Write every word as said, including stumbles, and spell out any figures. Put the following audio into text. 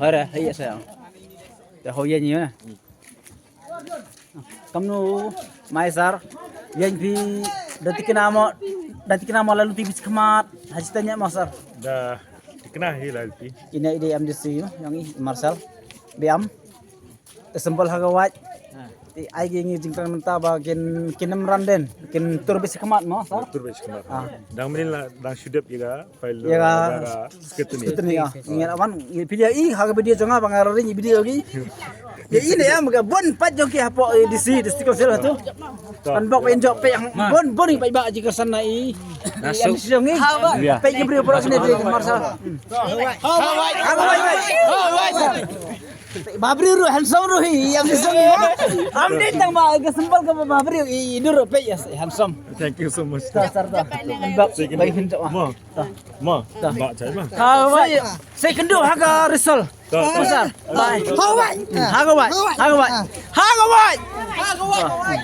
Hare, hare, iya saya. Ya, ho, iya, iya. Kamnu, mai sar, ïa phi da tikna mo, da tikna mo la luti bit khmat, ha jingtanya mo sar. Da tikna hi la luti. Ine i dei M D C, ïa ngi Marshal, biang. Symbol ha ka wait. Te ai ki ngi jingkren mynta ba kin, kin ym ran den, kin tur bit khmat mo sar. Tur bit khmat. Ah. Dang mynnin la, dang shu dep ïa ka file. Ïa ka, ïa ka scrutiny. Scrutiny, ah. Ngi la wan, ngi phi ïa i ha ka video jong nga ba nga ring i video ki. Ïa i ne ïa ma ka bun pat jong ki hapoh, eh, D C, District Council ha tu. Kan bok ba in jop pe, bun bun i paidbah jingkyrsan na i. Ïa i jong ngi. Ïa. Peit ki briew baroh kine dei Marshal. Ba briew ruh handsome ruh hi, ïa handsome. Am dei tang ba ka symbol ka ba briew i dur ruh peit ïa handsome. Thank you so much. Ta sar ta. Bak bai hin ta. Ma. Ma. Ba chai ma. Ha wai. Sa ïakynduh ha ka result. Ta, ta. Sar. Bye. Ha wai. Ha ka wai. Ha ka wai. Ha ka wai.